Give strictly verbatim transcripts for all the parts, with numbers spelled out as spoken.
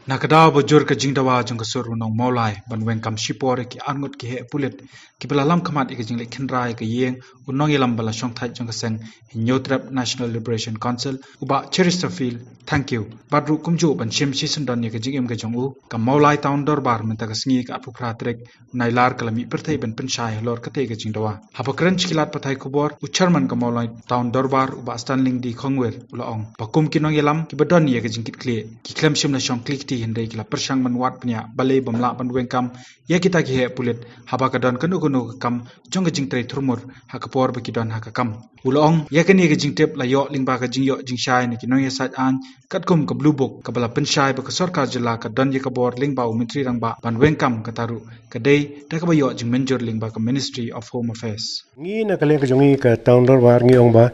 Na ka daw ba jur ka jingdawa jong ka sur u nong Mawlai ban weng kam shipor ïa ki arngut ki heh pulit kiba la lam khmat ïa ka jingleh khynra ïa ka ïing u nongïalam ba la shongthait jong ka seng Hynñiewtrep National Liberation Council, u Bah Cheristerfield Thangkhiew, bad ruh kumjuh ban shim shisyndon ïa ka jingim ka jong u, ka Mawlai Town Dorbar mynta ka sngi ka arphew phra tarik Nailar ka la mih pyrthei ban pynshai halor katei ka jingdawa. Haba kren sha ki lad pathai khubor, u Chairman ka Mawlai Town Dorbar u Bah Stanling D Khongwir u la ong ba kum ki nongïalam kiba don ïa ka jingkitkhlieh, ki khlem shym la shong kli kti hynrei ki la pyrshang ban wad bniah balei bym lah ban weng kam ïa kita ki heh pulit haba ka don kano kano ka kam jong ka jingtrei thurmur ha ka por ba ki don ha ka kam. U la ong ïa kane ka jingtip la ïoh lyngba ka jingïoh jingshai na ki nongïasaid aiñ katkum ka Blue Book kaba la pynshai ba ka sorkar jylla ka don ïa ka bor lyngba u Myntri Rangbah ban weng kam, kata ruh ka dei da kaba ïoh jingmynjur lyngba ka Ministry of Home Affairs. Ngi na ka liang ka jong ngi ka Town Dorbar ngi ong ba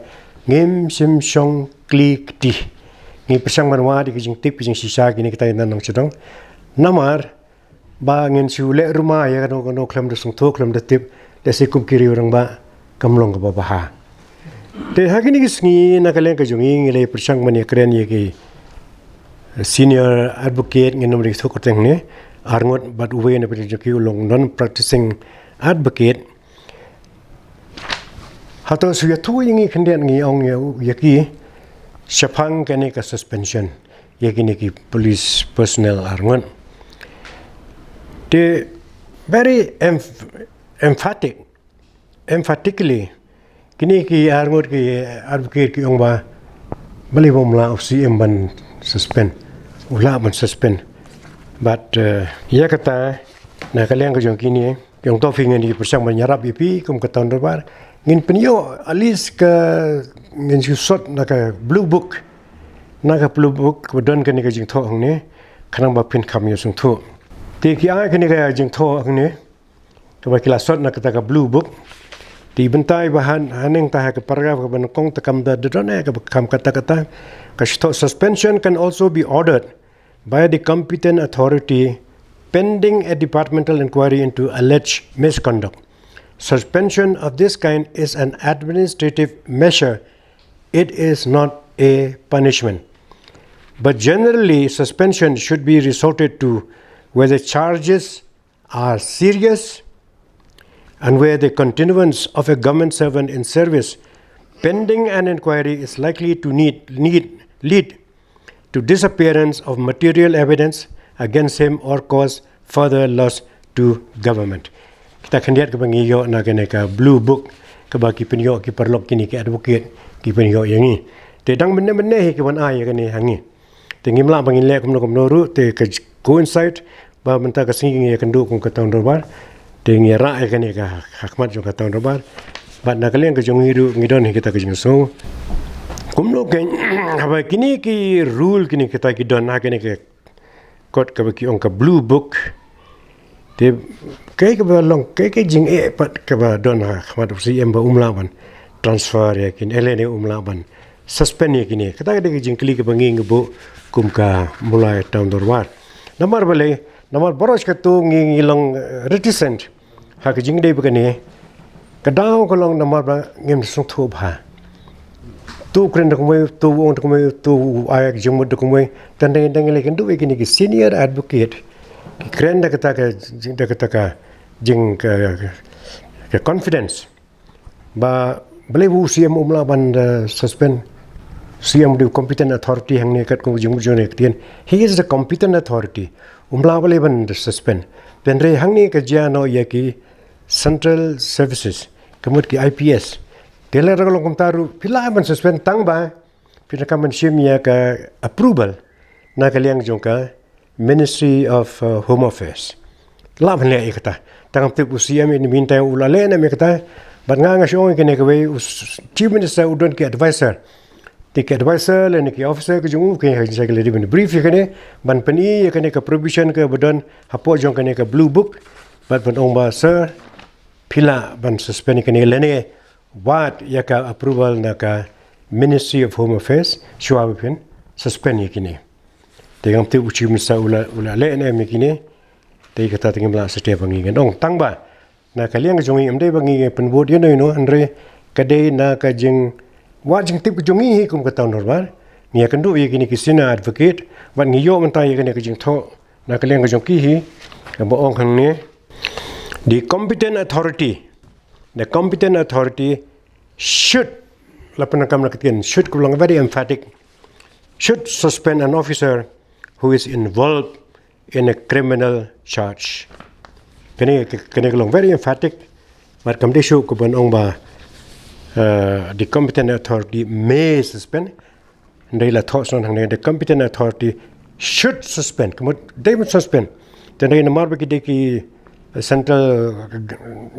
ngim shym shong kli kti. Ngi pyrshang ban wad ïa ka jingtip ka jingshisha kine kita ki nongshong shnong. Namar ba ngin shu leh ruma ïa kano kano khlem da sngewthuh khlem da tip, lehse kum ki riew rangbah kam long kaba bha. Te ha kine ki sngi na ka liang ka jong ngi ngi la pyrshang ban ïakren ïa ki senior advocate, ngin ym ri thuh kyrteng ne, arngut bad uwei na pyrshang jong ki u long non practicing advocate. Hato shu ïathuh ïa ngi khyndiat ngi ong ïa u, ïa ki shaphang kane ka suspension ïa kine ki police personnel arngut. Te very emph-, emphatic, emphatically kine ki arngut ki advocate ki ong ba balei bym lah u C M ban suspend, u lah ban suspend. But, eh, ïa kata na ka liang ka jong kine, ïong to phi ngin ïa pyrshang ban ïarap ïa phi kum ka Town Dorbar, ngin pynïoh at least ka, ngin shu sot na ka Blue Book, na ka Blue Book ba don kane ka jingthoh hangne, khnang ba phin kham ïohsngewthuh. Te ki ai kane ka jingthoh hangne kaba ki la sot na kata ka Blue Book. Te bynta ba ha, haneng ta ha ka paragraph kaba nyngkong ta kam da da don eh kaba kham kata kata. Ka jingthoh, suspension can also be ordered by the competent authority pending a departmental inquiry into alleged misconduct. Suspension of this kind is an administrative measure. It is not a punishment. But generally, suspension should be resorted to where the charges are serious and where the continuance of a government servant in service pending an inquiry is likely to need, need, lead to disappearance of material evidence against him or cause further loss to government. Kita khyndiat kaba ngi ïoh na kane ka Blue Book kaba ki pynïoh ki paralok kine ki advocate ki pynïoh ïa ngi. Te dang mynne mynne hi ki wan ai ïa kane ha ngi. Te ngim lah ba ngin leh kumno kumno ruh, te ka coincide ba mynta ka sngi ngi ïakynduh kum ka Town Dorbar. Te ngi ïarah ïa kane ka ha khmat jong ka Town Dorbar. Bad na ka liang ka jong ngi ruh ngi don hi kita ka jingsngew. Kumno kein, haba kine ki rule kine kita ki don ha kane ka kot kaba ki ong ka Blue Book. Te kaei kaba long, kaei ka jingeh pat kaba don ha khmat u C M ba um lah ban transfer ïa kine, lane um lah ban suspend ïa kine. Kata ka dei ka jingkylli kaba ngi ngi buh kum ka Mawlai Town Dorbar. Namar balei, namar baroh shi katta ngi ngi long, eh, reticent ha ka jingdei ba kane. Ka daw ka long namar ba ngim sngewthuh bha. Tu kren da kumwei, tu ong da kumwei, tu ai ka jingmut da kumwei. Tang dang dang lei kan du kine ki senior advocate ki kren da kata ka jing, da kata ka jing ka, ka confidence. Ba balei u C M um lah ban, eh, suspend. C M dei competent authority hangne katkum jingmut jong ne ktien. He is the competent authority. Um lah balei ban suspend. Hynrei hangne ka jia noh ïa ki central services, ka mut ki I P S. Te lada ka long kumta ruh phi lah ban suspend tang ba phi donkam ban shim ïa ka approval na ka liang jong ka Ministry of, uh, Home Affairs. Lah ban leh ïa kata. Tang tip u C M in the meantime u la leh ne em ïa kata. Bad nga nga shu ong ïa kane kawei, u s-, Chief Minister u don ki advisor. Te ki advisor lane ki officer ki jong u ki ha jingshai ki la dei ban brief ïa kane, ban pyni ïa kane ka provision kaba don hapoh jong kane ka Blue Book. Bad ban ong ba sir, phi lah ban suspend ïa kane lane wad ïa ka approval na ka Ministry of Home Affairs shuwa ba phin suspend ïa kine. Te ngam tip u Chief Minister u la, u la leh ne em ïa kine. Te kata te ngim lah satia ba ngi ngan ong tang ba na ka liang ka jong ngi ym dei ba ngi ngan pynbud ïano ïano, hynrei ka dei na ka jingwad jingtip ka jong ngi hi kum ka Town Dorbar. Ngi ïakynduh ïa kine ki senior advocate, bad ngi ïoh mynta ïa kane ka jingthoh na ka liang ka jong ki hi, kaba ong hangne, the competent authority, the competent authority should, la pyndonkam na ka ktien should, ka long very emphatic, should suspend an officer who is involved in a criminal charge. Kane, kane ka long very emphatic, bad kam dei shuh ka ban ong ba, uh, the competent authority may suspend. Hynrei la thoh shuh hangne, the competent authority should suspend. Ka mut dei ban suspend. Te hynrei namar ba ki dei ki central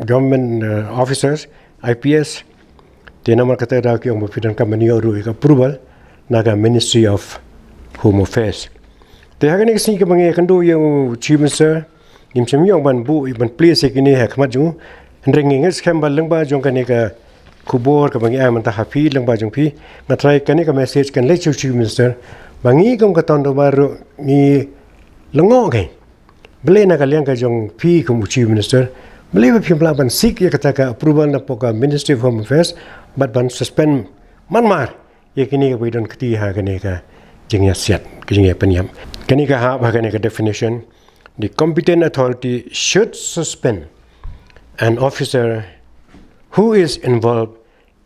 government, uh, officers, I P S, te namar kata da ki ong ba phi donkam ban ïoh ruh ïa ka approval na ka Ministry of Home Affairs. Te ha kane ka sngi kaba ngi ïakynduh ïa u Chief Minister, ngim shym ïoh ban buh, ban plie ïa kine ha khmat jong u. Hynrei ngi ngeit skhem ba lyngba jong kane ka khubor kaba ngi ai mynta ha phi, lyngba jong phi, nga tharai kane ka message kan leit sha u Chief Minister ba ngi kum ka town dorbar ruh ngi lyngngoh kein. Balei na ka liang ka jong phi kum u Chief Minister, balei ba phim lah ban seek ïa kata ka approval na poh ka Ministry of Home Affairs, bad ban suspend manmar ïa kine kiba don kti ha kane ka jingïasiat, ka jingïapynïap. Kane ka hap ha kane ka definition, the competent authority should suspend an officer who is involved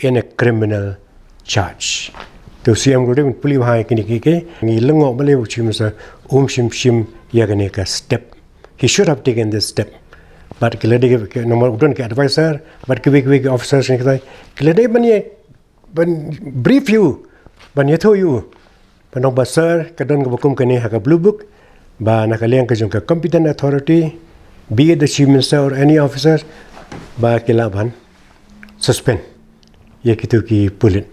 in a criminal charge. Te u C M ruh dei ban pule bha ïa kine ki, ki ngi lyngngoh balei u Chief Minister um shim shim ïa kane ka step. He should have taken this step. Bad ki la dei ki, namar u don ki advisor, bad kiwei kiwei ki officers ne kita, ki la dei ban ïa, ban brief ïa u, ban ïathuh ïa u, ban ong ba sir, ka don kaba kum kane ha ka blue book, ba na ka liang ka jong ka competent authority, be it the Chief Minister or any officers, ba ki lah ban suspend ïa kito ki pulit.